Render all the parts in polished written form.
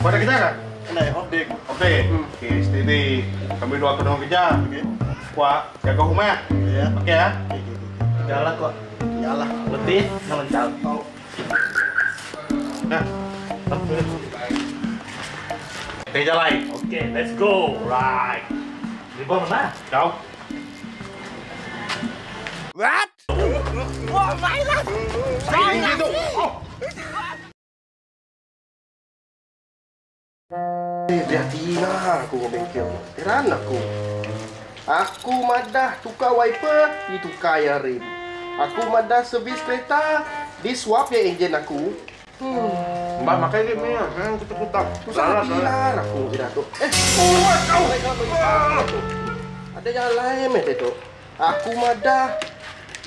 Kau ada kerja kah? Ndai, off day. Off day? Okey, steady. Kami dua kena kerja. Okey. Kuak jaga rumah. Ya. Okey ya. Okey, okey, okey. Jalan kok. Yalah. Letih, ngelencal. Tau. Nah. Kita jalan. Okay, let's go. Right. Di bawah mana? Jauh. What? Tinggi tu. Oh. Eh, berhati lah aku dengan bengkel. Heran aku. Aku madah tukar wiper, ni tukar ya rim. Aku madah servis kereta, di swap ya enjin aku. Mbak makan ni punya, kan kutak-kutak. Susah lah aku tidak tu. Eh, oh, kau. Ada yang lain meh tu. Aku madah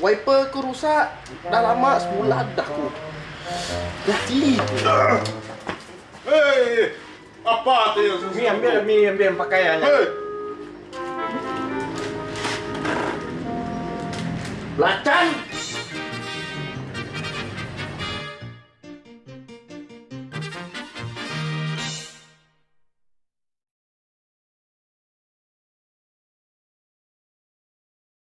wiper ku rusak dah lama sebulan dah aku. Berhati. Hei, apa tu yang Mi ambil, mi ambil pakaiannya. Hei. Belacan.